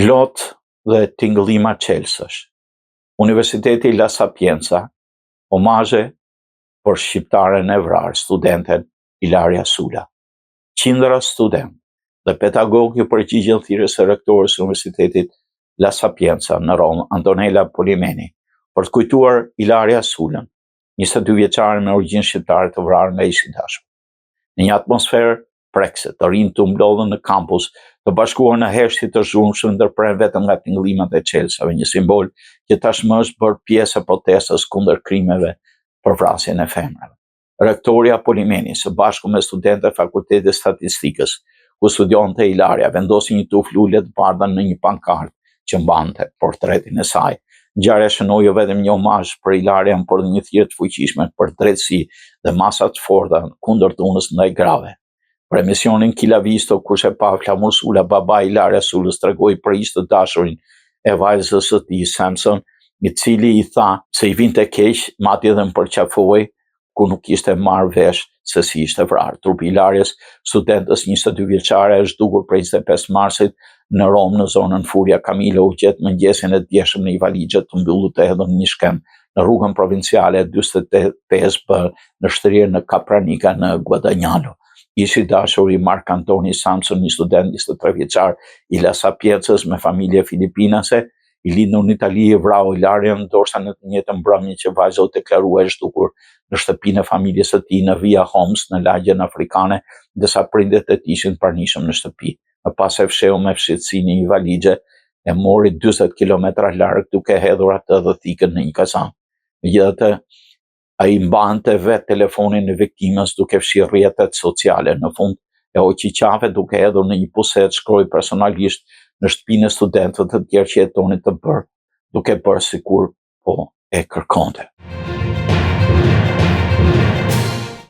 Lot dhe tingëllima çelësash. Universiteti La Sapienza, homazhe për shqiptaren e vrarë, studenten Ilaria Sula. Qindra studentë dhe pedagogë iu përgjigjën thirrjes së rektores së Universitetit La Sapienza në Romë, Antonella Polimeni, për të kujtuar Ilaria Sulën, 22 vjeçaren me origjinë shqiptare të vrarë nga ish i dashuri. Në një atmosferë prekëse, të rinjtë u mblodhën në kampus, të bashkuar në heshtje të zhurmshme ndërprerë vetëm nga tingëllimat e çelësave, një simbol që tashmë është bërë pjesë e protestës kundër krimeve për vrasjen e femrave. Rektorja Polimeni, së bashku me studentët e Fakultetit të Statistikës, ku studionte Ilaria, vendosi një tufë lule të bardha në një pankartë që mbante portretin e saj. Ngjarja shënoi jo vetëm një homazh për Ilarian, por edhe një thirrje të fuqishme për drejtësi dhe masa të forta kundër dhunës ndaj grave. Për emisionin Chi l'ha visto, Kush e pa, Flamur Sula, babai i Ilaria Sulës, tregoi për ish të dashurin e vajzës së tij, Samson, i cili i tha se i vinte keq, madje edhe më përqafoi, kur nuk kishte marrë vesh se si ishte vrarë. Trupi i Ilarias, studentes 22 vjeçare, e zhdukur prej 25 marsit në Romë në zonën Furia Camilo u gjet mëngjesin e djeshëm në një valixhe të mbyllur të hedhur në një shkëmb në rrugën provinciale 45B në shtrirë në Capranica në Guadagnano. Ish i dashuri Mark Antoni Samson, një student 23 vjeçar i La Sapienzës me familje filipinase, i lindur në Itali e vrau Ilarian, ndoshta në të njëjtën mbrëmje që vajza u deklarua e zhdukur në shtëpinë e familjes së tij në Via Homs në lagjen afrikane, ndërsa prindërit e tij ishin të pranishëm në shtëpi. Më pas e fshehu me fshehtësi në një valixhe, e mori 40 kilometra larg duke hedhur atë dhe thikën në një kazan. Megjithatë, Ai mbante vetë telefonin e viktimës duke fshirë rrjetet sociale. Në fund, e hoqi qafe duke hedhur në një pusetë, shkroi personalisht në shtëpinë e studentëve të tjerë që jetonin të bërë, duke bërë sikur po e kërkonte.